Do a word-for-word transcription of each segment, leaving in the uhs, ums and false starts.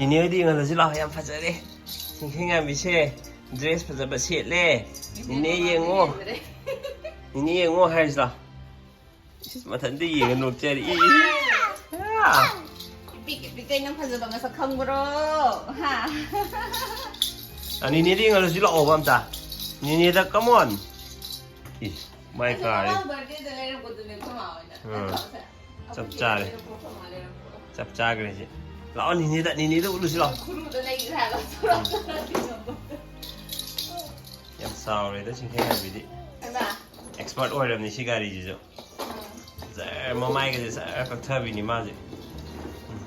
ꯏꯅꯦ ꯍꯣꯏꯗꯤ ꯌꯦꯡꯍꯜꯂꯁꯤ ꯂꯥꯛꯑꯣ, ꯌꯥꯝ ꯐꯖꯔꯦ꯫ ꯁꯤꯡꯈꯩꯉꯥꯟꯕꯤꯁꯦ ꯗ꯭ꯔꯦꯁ ꯐꯖꯕ ꯁꯦꯠꯂꯦ꯫ ꯏꯅꯦ ꯌꯦꯡꯉꯣ꯫ ꯏꯅꯦ ꯌꯦꯡꯉꯣ ꯍꯥꯏꯔꯤꯁꯤ ꯂꯥꯛꯑꯣ꯫ ꯏꯁ, ꯃꯊꯟꯇ ꯌꯦꯡꯉ ꯅꯣꯛꯆꯔꯤ꯫ E, E. ꯑꯥ꯫ ꯏꯄꯤꯛ ꯏꯄꯤꯛ ꯀꯩꯅꯣ ꯐꯖꯕ ꯃꯁꯛ ꯈꯪꯕ꯭ꯔꯣ? ꯍꯥ? ꯑ, ꯅꯤꯅꯦꯗ ꯌꯦꯡꯍꯜꯂꯁꯤ ꯂꯥꯛꯑꯣꯕ ꯑꯝꯇ꯫ ꯅꯤꯅꯦꯗ, come on꯫ ꯏ, ꯃꯥꯏ ꯀꯥꯔꯦ꯫ ꯑꯉꯥꯡ birthdayꯗ ꯂꯩꯔꯛꯄꯗꯨꯅꯦ ꯑꯩꯈꯣꯏ ꯃꯥ ꯍꯣꯏꯅ꯫ ꯑꯥ꯫ ꯅꯠꯇ꯭ꯔꯣ, ꯁꯦ? ꯆꯞ ꯆꯥꯔꯦ꯫ ꯑꯩꯈꯣꯏ ꯆꯦꯗ ꯂꯩꯔꯛꯄ꯭ꯔꯣ, ꯑꯩꯈꯣꯏ ꯃꯥ ꯂꯩꯔꯛꯄ꯭ꯔꯣ? ꯆꯞ ꯆꯥꯈ꯭ꯔꯦ ꯁꯤ꯫ ꯂꯥꯛꯑꯣ ꯅꯤꯅꯦꯗ, ꯅꯤꯅꯦꯗ ꯎꯠꯂꯨꯁꯤ ꯂꯥꯛꯑꯣ꯫ ꯈꯨꯔꯨꯗ ꯂꯩꯈ꯭ꯔꯦ ꯍꯥꯏꯕ꯫ ꯌꯥꯝ ꯆꯥꯎꯔꯦꯗ ꯁꯤꯡꯈꯩ ꯍꯥꯏꯕꯤꯗꯤ꯫ ꯍꯩꯃꯥ꯫ Expert ꯑꯣꯏꯔꯕꯅꯤ ꯁꯤ ꯒꯥꯔꯤꯁꯤꯁꯨ꯫ ꯖꯔ ꯃꯃꯥꯏꯒꯁꯦ ꯖꯔ ꯀꯛꯊꯕꯤꯅꯤ ꯃꯥꯁꯦ꯫ ꯎꯝ꯫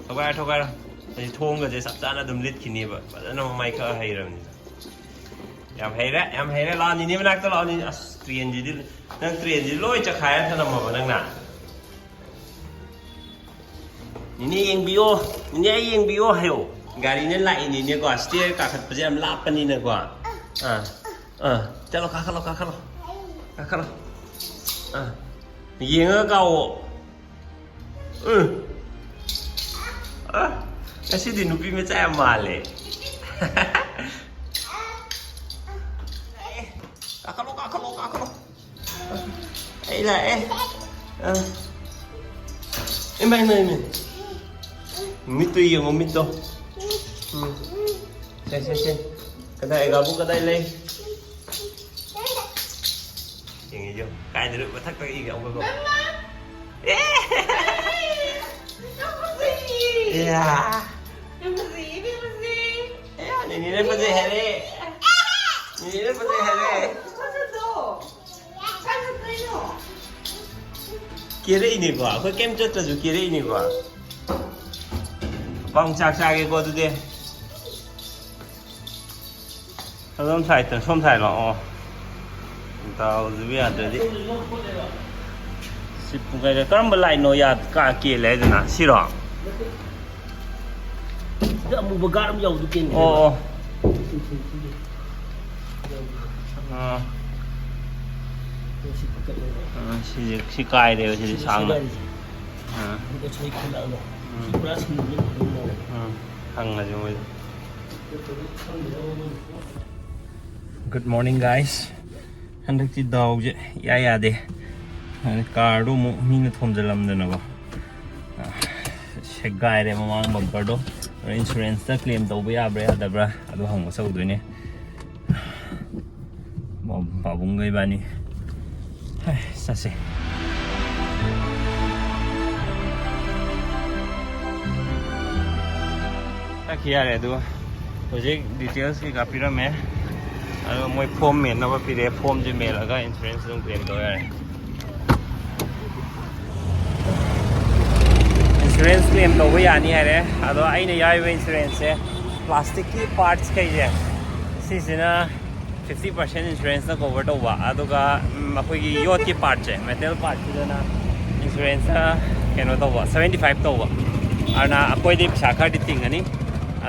ꯊꯧꯒꯥꯏꯔꯣ, ꯊꯧꯒꯥꯏꯔꯣ꯫ ꯑꯩ ꯊꯣꯡꯒꯁꯦ ꯆꯞ ꯆꯥꯅ ꯑꯗꯨꯝ ꯂꯤꯠꯈꯤꯅꯤꯕ꯫ ꯐꯖꯅ ꯃꯃꯥꯏ ꯀꯛꯑ ꯍꯩꯔꯕꯅꯤ꯫ ꯌꯥꯝ ꯍꯩꯔꯦ, ꯌꯥꯝ ꯍꯩꯔꯦ꯫ ꯂꯥꯛꯑꯣ, ꯅꯤꯅꯦ ꯃꯅꯥꯛꯇ ꯂꯥꯛꯑꯣ, ꯅꯤꯅꯦ꯫ ꯑꯁ, ꯇ꯭ꯔꯦꯟꯁꯤꯗꯤ, ꯅꯪ ꯇ꯭ꯔꯦꯟꯁꯤ ꯂꯣꯏ ꯆꯈꯥꯏꯔ ꯊꯅꯝꯃꯕ ꯅꯪꯅ? ꯅꯤꯅꯦ ꯌꯦꯡꯕꯤꯌꯣ, ꯅꯤꯅꯦ ꯑꯩ ꯌꯦꯡꯕꯤꯌꯣ ꯍꯥꯏꯌꯣ꯫ ꯒꯥꯔꯤꯅ ꯂꯥꯛꯏꯅꯤꯅꯦꯀꯣ, stair ꯀꯥꯈꯠꯄꯁꯦ ꯌꯥꯝ ꯂꯥꯞꯄꯅꯤꯅꯀꯣ꯫ ꯑꯥ, ꯑꯥ, ꯆꯠꯂꯣ, ꯀꯥꯈꯠꯂꯣ, ꯀꯥꯈꯠꯂꯣ, ꯀꯥꯈꯠꯂꯣ꯫ ꯑꯥ, ꯌꯦꯡꯉꯒ ꯀꯥꯎꯑꯣ꯫ ꯎꯝ꯫ ꯑꯥ, ꯉꯁꯤꯗꯤ ꯅꯨꯄꯤ ꯃꯆꯥ ꯌꯥꯝ ꯃꯥꯜꯂꯦ꯫ ꯀꯥꯈꯠꯂꯣ, ꯀꯥꯈꯠꯂꯣ, ꯀꯥꯈꯠꯂꯣ꯫ ꯑꯩ ꯂꯥꯛꯑꯦ꯫ ꯑꯥ꯫ ꯏꯃꯥ, ꯏꯃꯥ, ꯏꯃꯥ꯫ ꯃꯤꯠꯇꯣ ꯌꯦꯡꯉꯣ, ꯃꯤꯠꯇꯣ꯫ ꯎꯝ꯫ ꯁꯦ, ꯁꯦ, ꯁꯦ꯫ ꯀꯗꯥꯏ, ꯒꯥꯕꯨ ꯀꯗꯥꯏ ꯂꯩ? ꯌꯦꯡꯉꯦ, ꯌꯦꯡꯉꯣ꯫ ꯀꯥꯏꯗꯅꯣ ꯃꯊꯛꯇ ꯌꯦꯡꯉꯦ, ꯑꯃꯨꯛꯀ꯫ ꯃꯃꯥ! ꯑꯦ! ꯌꯥꯝ ꯐꯖꯩꯌꯦ! ꯏꯌꯥ! ꯌꯥꯝ ꯐꯖꯩꯌꯦ, ꯌꯥꯝ ꯐꯖꯩꯌꯦ! ꯑꯦ, ꯅꯦꯅꯦꯅ ꯐꯖꯩ ꯍꯥꯏꯔꯦ! ꯅꯦꯅꯦꯅ ꯐꯖꯩ ꯍꯥꯏꯔꯦ! ꯐꯖꯗ꯭ꯔꯣ? ꯀꯥꯏ ꯆꯠꯇꯣꯏꯅꯣ? ꯀꯦꯔꯛꯏꯅꯤꯀꯣ, ꯑꯩꯈꯣꯏ ꯀꯩꯝ ꯆꯠꯇ꯭ꯔꯁꯨ ꯀꯦꯔꯛꯏꯅꯤꯀꯣ꯫ ꯑꯄꯥꯎ ꯆꯥꯛ ꯆꯥꯒꯦꯀꯣ ꯑꯗꯨꯗꯤ꯫ ꯑꯗꯣꯝ ꯁꯥꯏꯠꯇ, ꯁꯣꯝ ꯁꯥꯏꯠꯂꯣ? ꯑꯣ꯫ ꯗꯥꯎꯁꯤꯕꯨ ꯌꯥꯗ꯭ꯔꯗꯤ꯫ ꯁꯤ ꯄꯨꯡ ꯀꯩꯗ-, ꯀꯔꯝꯕ ꯂꯥꯏꯠꯅꯣ ꯌꯥ-, ꯀꯥ-, ꯀꯦꯜꯂꯦ ꯍꯥꯏꯗꯨꯅ? ꯁꯤꯔꯣ? ꯁꯤꯗ ꯑꯃꯨꯕ guard ꯑꯃ ꯌꯥꯎꯕꯗꯨ ꯀꯦꯟꯗꯦ꯫ ꯑꯣ, ꯑꯣ꯫ ꯑꯥ꯫ ꯁꯤ ꯐꯨꯀꯠꯂꯦꯕ꯫ ꯑꯥ, ꯁꯤꯁꯦ, ꯁꯤ ꯀꯥꯏꯔꯦꯕ, ꯁꯤꯗꯤ ꯁꯤ ꯁꯥꯡꯅ꯫ ꯁꯤ ꯒꯥꯔꯤꯁꯦ꯫ ꯑꯥ꯫ ꯑꯗꯨꯒ ꯁꯤ ꯈꯜꯂꯛꯑꯒ꯫ ꯎꯝ꯫ ꯁꯤ ꯄꯨꯔꯥ ꯁꯤꯟꯕꯗꯤ ꯐꯖꯅ ꯃꯥꯜꯂꯦ꯫ ꯎꯝ꯫ ꯍꯪꯉꯁꯤ ꯃꯣꯏꯗ꯫ Good morning, guys. ꯍꯟꯗꯛꯇꯤ ꯗꯥꯎꯁꯦ ꯏꯌꯥ ꯌꯥꯗꯦ꯫ ꯀꯥꯔꯗꯣ ꯑꯃꯨꯛ ꯃꯤꯅ ꯊꯣꯝꯖꯤꯜꯂꯝꯗꯅꯀꯣ, ꯁꯦꯒꯥꯏꯔꯦ ꯃꯃꯥꯡ ꯕꯝꯄꯔꯗꯣ꯫ ꯏꯟꯁꯨꯔꯦꯟꯁꯇ ꯀ꯭ꯂꯦꯝ ꯇꯧꯕ ꯌꯥꯕ꯭ꯔꯥ ꯌꯥꯗꯕ꯭ꯔꯥ ꯑꯗꯨ ꯍꯪꯕ ꯆꯧꯗꯣꯏꯅꯦ꯫ ꯄꯥꯕꯨꯡꯒ ꯏꯕꯥꯅꯤ꯫ ꯍꯥꯏ, ꯆꯠꯁꯦ꯫ ꯆꯠꯈꯤ ꯌꯥꯔꯦ꯫ ꯑꯗꯨꯒ ꯍꯧꯖꯤꯛ ꯗꯤꯇꯦꯜꯁ ꯀꯩꯀꯥ ꯄꯤꯔꯝꯃꯦ꯫ ꯑꯗꯨꯒ ꯃꯣꯏ ꯐꯣꯝ ꯃꯦꯟꯅꯕ ꯄꯤꯔꯛꯑꯦ꯫ ꯐꯣꯝꯁꯦ ꯃꯦꯜꯂꯒ ꯏꯟꯁꯨꯔꯦꯟꯁ ꯑꯗꯨꯝ ꯀ꯭ꯂꯦꯝ ꯇꯧ ꯌꯥꯔꯦ꯫ ꯏꯟꯁꯨꯔꯦꯟꯁ ꯀ꯭ꯂꯦꯝ ꯇꯧꯕ ꯌꯥꯅꯤ ꯍꯥꯏꯔꯦ꯫ ꯑꯗꯣ ꯑꯩꯅ ꯌꯥꯎꯔꯤꯕ ꯏꯟꯁꯨꯔꯦꯟꯁꯁꯦ, ꯄ꯭ꯂꯥꯁꯇꯤꯛꯀꯤ ꯄꯥꯔꯠꯁ ꯈꯩꯁꯦ, ꯁꯤꯁꯤꯅ ꯐꯤꯐꯇꯤ ꯄꯥꯔꯁꯦꯟ ꯏꯟꯁꯨꯔꯦꯟꯁꯅ ꯀꯣꯚꯔ ꯇꯧꯕ, ꯑꯗꯨꯒ ꯎꯝ, ꯑꯩꯈꯣꯏꯒꯤ ꯌꯣꯠꯀꯤ ꯄꯥꯔꯠꯁꯦ, ꯃꯦꯇꯦꯜ ꯄꯥꯔꯠꯁꯤꯗꯅ ꯏꯟꯁꯨꯔꯦꯟꯁꯅ ꯀꯩꯅꯣ ꯇꯧꯕ, ꯁꯚꯦꯟꯇꯤ ꯐꯥꯏꯚ ꯇꯧꯕ꯫ ꯑꯗꯨꯅ ꯑꯩꯈꯣꯏꯗꯤ ꯄꯩꯁꯥ ꯈꯔꯗꯤ ꯇꯤꯡꯒꯅꯤ,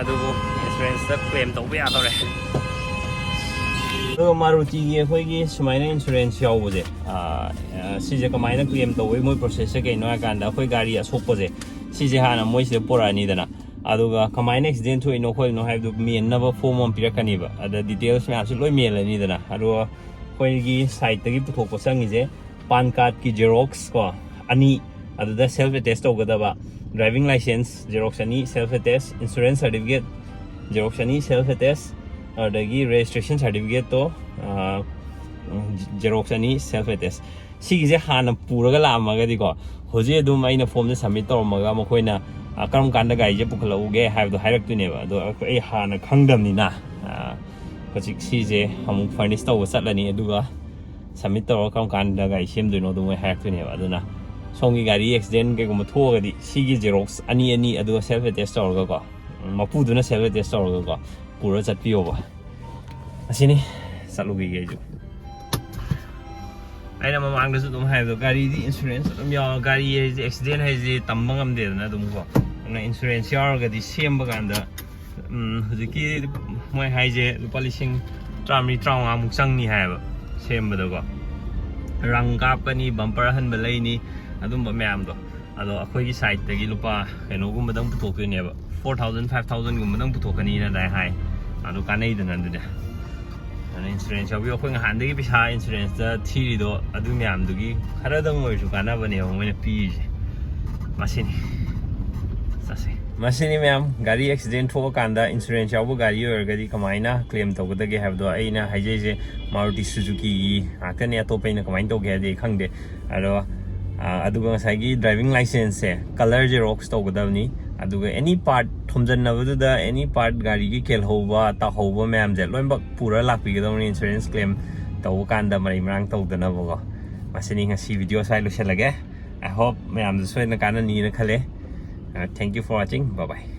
ꯑꯗꯨꯕꯨ ꯏꯟꯁꯨꯔꯦꯟꯁꯇ ꯀ꯭ꯂꯦꯝ ꯇꯧꯕ ꯌꯥꯗꯧꯔꯦ꯫ ꯑꯗꯨꯒ ꯃꯥꯔꯨꯇꯤꯒꯤ ꯑꯩꯈꯣꯏꯒꯤ ꯁꯨꯃꯥꯏꯅ ꯏꯟꯁꯨꯔꯦꯟꯁ ꯌꯥꯎꯕꯁꯦ, ꯑꯥ, ꯑꯥ, ꯁꯤꯁꯦ ꯀꯃꯥꯏꯅ ꯀ꯭ꯂꯦꯝ ꯇꯧꯕꯒꯤ ꯃꯣꯏ ꯄ꯭ꯔꯣꯁꯦꯁꯁꯦ ꯀꯩꯅꯣ ꯍꯥꯏ ꯀꯥꯟꯗ, ꯑꯩꯈꯣꯏ ꯒꯥꯔꯤ ꯑꯁꯣꯛꯄꯁꯦ, ꯁꯤꯁꯦ ꯍꯥꯟꯅ ꯃꯣꯏꯁꯤꯗ ꯄꯨꯔꯛꯑꯅꯤꯗꯅ, ꯑꯗꯨꯒ ꯀꯃꯥꯏꯅ ꯑꯦꯛꯁꯤꯗꯦꯟ ꯊꯣꯛꯏꯅꯣ ꯈꯣꯠꯂꯤꯅꯣ ꯍꯥꯏꯕꯗꯨ ꯃꯦꯟꯅꯕ ꯐꯣꯝ ꯑꯃ ꯄꯤꯔꯛꯀꯅꯤꯕ꯫ ꯑꯗ ꯗꯤꯇꯦꯜꯁ ꯃꯌꯥꯝꯁꯨ ꯂꯣꯏ ꯃꯦꯜꯂꯅꯤꯗꯅ꯫ ꯑꯗꯨꯒ ꯑꯩꯈꯣꯏꯒꯤ ꯁꯥꯏꯠꯇꯒꯤ ꯄꯨꯊꯣꯛꯄ ꯆꯪꯉꯤꯁꯦ, ꯄꯥꯟ ꯀꯥꯔꯗꯀꯤ ꯖꯦꯔꯣꯛꯁ ꯀꯣ, ꯑꯅꯤ, ꯑꯗꯨꯗ ꯁꯦꯜꯐ ꯑꯦꯇꯦꯁ ꯇꯧꯒꯗꯕ, ꯗ꯭ꯔꯥꯏꯚꯤꯡ ꯂꯥꯏꯁꯦꯟꯁ ꯖꯦꯔꯣꯛꯁ ꯑꯅꯤ self attach, insurance certificate Xerox ꯑꯅꯤ ꯁꯦꯜꯐ ꯑꯦꯇꯦꯁ, ꯑꯗꯨꯗꯒꯤ ꯔꯦꯖꯤꯁꯇ꯭ꯔꯦꯁꯟ ꯁꯥꯔꯇꯤꯐꯤꯀꯦꯠꯇꯣ ꯖꯦꯔꯣꯛꯁ ꯑꯅꯤ ꯁꯦꯜꯐ ꯑꯦꯇꯦꯁ꯫ ꯁꯤꯒꯤꯁꯦ ꯍꯥꯟꯅ ꯄꯨꯔꯒ ꯂꯥꯛꯑꯝꯃꯒꯗꯤꯀꯣ, ꯍꯧꯖꯤꯛ ꯑꯗꯨꯝ ꯑꯩꯅ ꯐꯣꯝꯁꯦ ꯁꯕꯃꯤꯠ ꯇꯧꯔꯝꯃꯒ ꯃꯈꯣꯏꯅ, ꯑ, ꯀꯔꯝ ꯀꯥꯟꯗ ꯒꯥꯔꯤꯁꯦ ꯄꯨꯈꯠꯂꯛꯎꯒꯦ ꯍꯥꯏꯕꯗꯣ ꯍꯥꯏꯔꯛꯇꯣꯏꯅꯦꯕ꯫ ꯑꯗꯣ ꯑꯩꯈꯣꯏ, ꯑꯩ ꯍꯥꯟꯅ ꯈꯪꯗꯕꯅꯤꯅ, ꯑ, ꯍꯧꯖꯤꯛ ꯁꯤꯁꯦ ꯑꯃꯨꯛ ꯐꯔꯅꯤꯁ ꯇꯧꯕ ꯆꯠꯂꯅꯤ, ꯑꯗꯨꯒ ꯁꯕꯃꯤꯠ ꯇꯧꯔꯒ ꯀꯔꯝ ꯀꯥꯟꯗ ꯒꯥꯔꯤ ꯁꯦꯝꯗꯣꯏꯅꯣ ꯑꯗꯨ ꯃꯣꯏ ꯍꯥꯏꯔꯛꯇꯣꯏꯅꯦꯕ꯫ ꯑꯗꯨꯅ ꯁꯣꯝꯒꯤ ꯒꯥꯔꯤ ꯑꯦꯛꯁꯤꯗꯦꯟ ꯀꯩꯒꯨꯝꯕ ꯊꯣꯛꯑꯒꯗꯤ ꯁꯤꯒꯤ ꯖꯦꯔꯣꯛꯁ ꯑꯅꯤ ꯑꯅꯤ, ꯑꯗꯨꯒ ꯁꯦꯜꯐ ꯑꯦꯇꯦꯁ ꯇꯧꯔꯒꯀꯣ, ꯃꯄꯨꯗꯨꯅ ꯁꯦꯜꯐ ꯑꯦꯇꯦꯁ ꯇꯧꯔꯒꯀꯣ, ꯄꯨꯔ ꯆꯠꯄꯤꯌꯣꯕ꯫ ꯑꯁꯤꯅꯤ, ꯆꯠꯂꯨꯈꯤꯒꯦ ꯑꯩꯁꯨ꯫ ꯑꯩꯅ ꯃꯃꯥꯡꯗꯁꯨ ꯑꯗꯨꯝ ꯍꯥꯏꯕꯗꯣ, ꯒꯥꯔꯤꯗꯤ ꯏꯟꯁꯨꯔꯦꯟꯁ ꯑꯗꯨꯝ ꯌꯥꯎ-, ꯒꯥꯔꯤ ꯍꯥꯏꯁꯦ, ꯑꯦꯛꯁꯤꯗꯦꯟ ꯍꯥꯏꯁꯦ ꯇꯝꯕ ꯉꯝꯗꯦꯗꯅ ꯑꯗꯨꯝ ꯀꯣ꯫ ꯑꯗꯨꯅ ꯏꯟꯁꯨꯔꯦꯟꯁ ꯌꯥꯎꯔꯒꯗꯤ ꯁꯦꯝꯕ ꯀꯥꯟꯗ, ꯎꯝ, ꯍꯧꯖꯤꯛꯀꯤ ꯃꯣꯏ ꯍꯥꯏꯁꯦ ꯂꯨꯄꯥ ꯂꯤꯁꯤꯡ ꯇꯔꯥꯃꯔꯤ, ꯇꯔꯥꯃꯉꯥꯃꯨꯛ ꯆꯪꯅꯤ ꯍꯥꯏꯌꯦꯕ ꯁꯦꯝꯕꯗꯀꯣ꯫ ꯔꯪ ꯀꯥꯞꯀꯅꯤ, ꯕꯝꯄꯔ ꯑꯍꯟꯕ ꯂꯩꯅꯤ, ꯑꯗꯨꯝꯕ ꯃꯌꯥꯝꯗꯣ꯫ ꯑꯗꯣ ꯑꯩꯈꯣꯏꯒꯤ ꯁꯥꯏꯠꯇꯒꯤ ꯂꯨꯄꯥ ꯀꯩꯅꯣꯒꯨꯝꯕꯗꯪ ꯄꯨꯊꯣꯛꯇꯣꯏꯅꯦꯕ, ꯐꯣꯔ ꯊꯥꯎꯖꯟ ꯐꯥꯏꯚ ꯊꯥꯎꯖꯟꯒꯨꯝꯕꯗꯪ ꯄꯨꯊꯣꯛꯀꯅꯤꯅ ꯑꯗꯥꯏ ꯍꯥꯏ꯫ ꯑꯗꯣ ꯀꯥꯟꯅꯩꯗꯅ ꯑꯗꯨꯗꯤ꯫ ꯑꯗꯨꯅ ꯏꯟꯁꯨꯔꯦꯟꯁ ꯌꯥꯎꯕꯤꯌꯨ꯫ ꯑꯩꯈꯣꯏ ꯅꯍꯥꯟꯗꯒꯤ ꯄꯩꯁꯥ ꯏꯟꯁꯨꯔꯦꯟꯁꯇ ꯊꯤꯔꯤꯗꯣ ꯑꯗꯨ ꯃꯌꯥꯝꯗꯨꯒꯤ ꯈꯔꯗꯪ ꯑꯣꯏꯔꯁꯨ ꯀꯥꯟꯅꯕꯅꯦꯕ ꯃꯣꯏꯅ ꯄꯤꯔꯤꯁꯦ꯫ ꯃꯁꯤꯅꯤ꯫ ꯆꯠꯁꯦ꯫ ꯃꯁꯤꯅꯤ ꯃꯌꯥꯝ, ꯒꯥꯔꯤ ꯑꯦꯛꯁꯤꯗꯦꯟ ꯊꯣꯛꯑꯀꯥꯟꯗ ꯏꯟꯁꯨꯔꯦꯟꯁ ꯌꯥꯎꯕ ꯒꯥꯔꯤ ꯑꯣꯏꯔꯒꯗꯤ ꯀꯃꯥꯏꯅ ꯀ꯭ꯂꯦꯝ ꯇꯧꯒꯗꯒꯦ ꯍꯥꯏꯕꯗꯣ꯫ ꯑꯩꯅ ꯍꯥꯏꯖꯩꯁꯦ ꯃꯥꯔꯨꯇꯤ ꯁꯨꯖꯨꯀꯤꯒꯤ ꯉꯥꯛꯇꯅꯦ, ꯑꯇꯣꯞꯄ ꯑꯩꯅ ꯀꯃꯥꯏꯅ ꯇꯧꯒꯦ ꯍꯥꯏꯗꯤ ꯑꯩ ꯈꯪꯗꯦ꯫ ꯑꯗꯣ ꯑ, ꯑꯗꯨꯒ ꯉꯁꯥꯏꯒꯤ ꯗ꯭ꯔꯥꯏꯚꯤꯡ ꯂꯥꯏꯁꯦꯟꯁꯁꯦ ꯀꯂꯔ ꯖꯦꯔꯣꯛꯁ ꯇꯧꯒꯗꯕꯅꯤ꯫ ꯑꯗꯨꯒ ꯑꯦꯅꯤ ꯄꯥꯔꯠ ꯊꯣꯝꯖꯤꯟꯅꯕꯗꯨꯗ ꯑꯦꯅꯤ ꯄꯥꯔꯠ ꯒꯥꯔꯤꯒꯤ ꯀꯦꯜꯍꯧꯕ ꯇꯥꯍꯧꯕ ꯃꯌꯥꯝꯁꯦ ꯂꯣꯏꯅꯃꯛ ꯄꯨꯔ ꯂꯥꯛꯄꯤꯒꯗꯕꯅꯤ ꯏꯟꯁꯨꯔꯦꯟꯁ ꯀ꯭ꯂꯦꯝ ꯇꯧꯕ ꯀꯥꯟꯗ ꯃꯔꯩ ꯃꯔꯥꯡ ꯇꯧꯗꯅꯕꯀꯣ꯫ ꯃꯁꯤꯅꯤ ꯉꯁꯤ ꯚꯤꯗꯤꯑꯣ ꯁ꯭ꯋꯥꯏ ꯂꯣꯏꯁꯤꯜꯂꯒꯦ꯫ I hope ꯃꯌꯥꯝꯗ ꯁꯣꯏꯗꯅ ꯀꯥꯟꯅꯅꯤꯅ ꯈꯜꯂꯦ꯫ Thank you for watching. Bye bye.